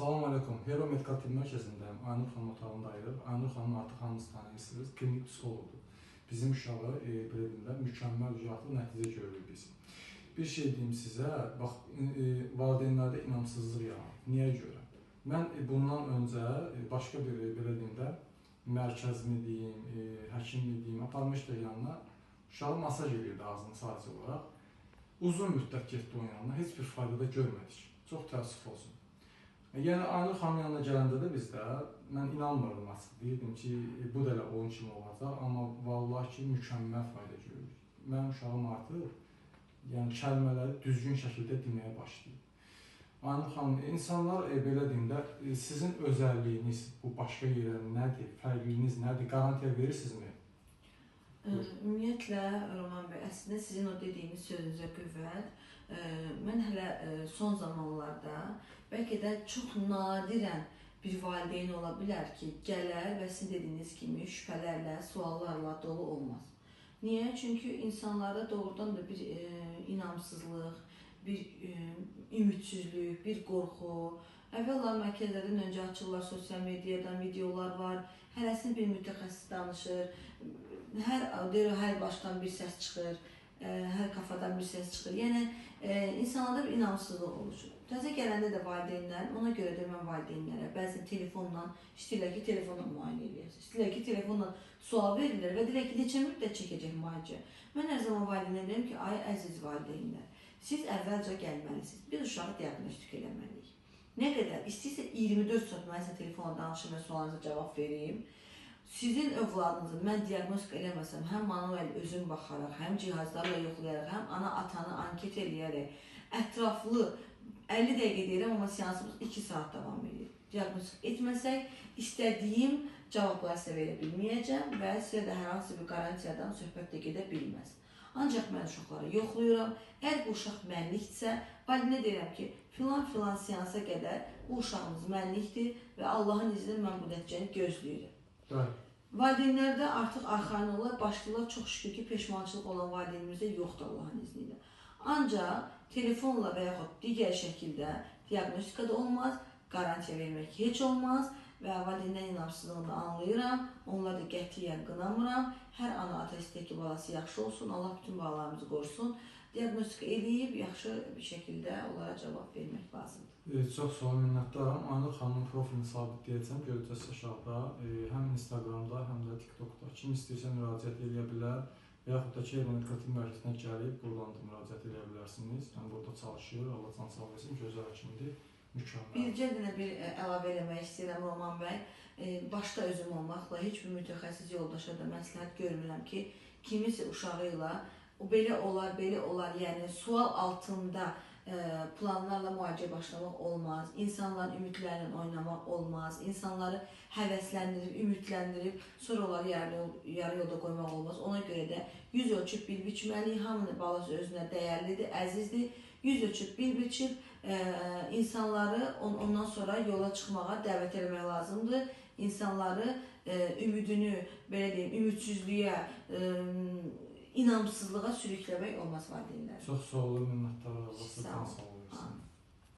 Salam aleykum. Hero Medikal Tibb Mərkəzindəyim. Aynur xanım otağındayıq. Aynur xanım artıq hamınız tanıyırsınız. Klinik psixoloqdur. Bizim uşağı belə deyim də, mükəmməl artıq nəticə görürük biz. Bir şey deyim sizə, bax valideynlərdə inamsızlıq yaranır. Niyə görə? Mən bundan öncə başqa bir belə deyim də, mərkəzmi deyim, həkimmi deyim, aparmışdıq yanına. Uşağı masaj edirdi ağzını sadəcə olaraq. Uzun müddət getdi onun yanına, heç bir fayda da görmədik. Çox təəssüf olsun. Yəni Aynur xanımın yanına gələndə də bizdə mən inanmırdım açıq. Deyirdim ki, bu da elə onun kimi olacaq, amma vallahi ki, mükəmməl fayda görürük. Mənim uşağım artıq yəni kəlmələri düzgün şəkildə deməyə başlayıb. Aynur xanım, insanlar belə deyim də, sizin özəlliyiniz bu başqa yerə nədir, fərqliyiniz nədir, qarantiya verirsinizmi? Ümumiyyətlə, Roman bəy, əslində sizin o dediyiniz sözünüzə qüvvət. Mən hələ son zamanlarda bəlkə də çox nadirən bir valideyn ola bilər ki, gələr və sizin dediyiniz kimi şübhələrlə, suallarla dolu olmaz. Niyə? Çünki insanlarda doğrudan da bir inamsızlıq, bir ümidsizlik, bir qorxu. Əvvəla mərkəzlərdən öncə açırlar, sosial mediadan videolar var, hərəsini bir mütəxəssis danışır, hər başdan bir səs çıxır, hər kafadan bir səs çıxır. Yəni, insanlarda bir inamsızlıq oluşur. Təzə gələndə də valideynlər, ona görə də mən valideynlərə bəzən telefonla, istəyirlər ki, telefonla müayinə eləyəsiniz, istəyirlər ki, telefonla sual verirlər və deyirlər ki, neçə müddət çəkəcək müalicə. Mən hər zaman valideynlərə deyirəm ki, ay əziz valideynlər, siz əvvəlcə gəlməlisiniz, biz uşağı diaqnostik eləməliyik. Nə qədər istəyirsə 24 saat mən sizə telefonla danışım və sualınıza cavab vereyim. Sizin övladınızı mən diaqnostika eləməsəm, həm manuel özüm baxaraq, həm cihazlarla yoxlayaraq, həm ana-atanı anket eləyərək, ətraflı 50 dəqiqə deyirəm, amma seansımız 2 saat davam edir. Diaqnostika etməsək, istədiyim cavabları sizə verə bilməyəcəm və sizə də hər hansı bir qarantiyadan söhbət də gedə bilməz. Ancaq mən uşaqları yoxlayıram. Əgər bu uşaq mənlikdirsə, valideynə deyirəm ki, filan-filan seansa qədər bu uşağımız mənlikdir və Allahın izni ilə mən bu nəticəni gözləyirəm. Bəli. Valideynlər də artıq arxayın olurlar, başlayırlar. Çox şükür ki, peşmançılıq olan valideynimizdə yoxdur Allahın izni ilə. Ancaq telefonla və yaxud digər şəkildə diaqnostika da olmaz, qarantiya vermək heç olmaz və valideynlərin inamsızlığını da anlayıram, onları da qətiyyən qınamıram. Hər ana-ata istəyir ki, balası yaxşı olsun, Allah bütün balalarımızı qorusun. Diaqnostika eləyib, yaxşı bir şəkildə onlara cavab vermək lazımdır. Çox sağ olun, minnətdaram. Aynur xanımın profilini sabitləyəcəm, görəcəksiniz aşağıda. Həm Instagramda, həm də TikTokda. Kim istəyirsə müraciət eləyə bilər və yaxud da ki, Hero Medikal Tibb Mərkəzinə gəlib, buradan da müraciət eləyə bilərsiniz. Yəni, burada çalışır, Allah can sağ versin, gözəl həkimdir, mükəmməl. Bircə dənə bir əlavə eləmək istəyirəm, Roman bəy. Başda özüm olmaqla heç bir mütəxəssis yoldaşa da məsləhət görmürəm ki, kimisə uşağı ilə o belə olar, belə olar, yəni sual altında planlarla müalicə başlamaq olmaz, insanların ümidlərlə oynamaq olmaz, insanları həvəsləndirib, ümidləndirib, sonra onları yarı yolda qoymaq olmaz. Ona görə də yüz ölçüb bir biçməliyik, hamının balası özünə dəyərlidir, əzizdir. Yüz ölçüb bir biçib insanları ondan sonra yola çıxmağa dəvət eləmək lazımdır. İnsanları ümidini, belə deyim, ümidsizliyə, inamsızlığa sürükləmək olmaz valideynlərə. Çox sağ olun, minnətdarıq. Allah sizdən sağ olun.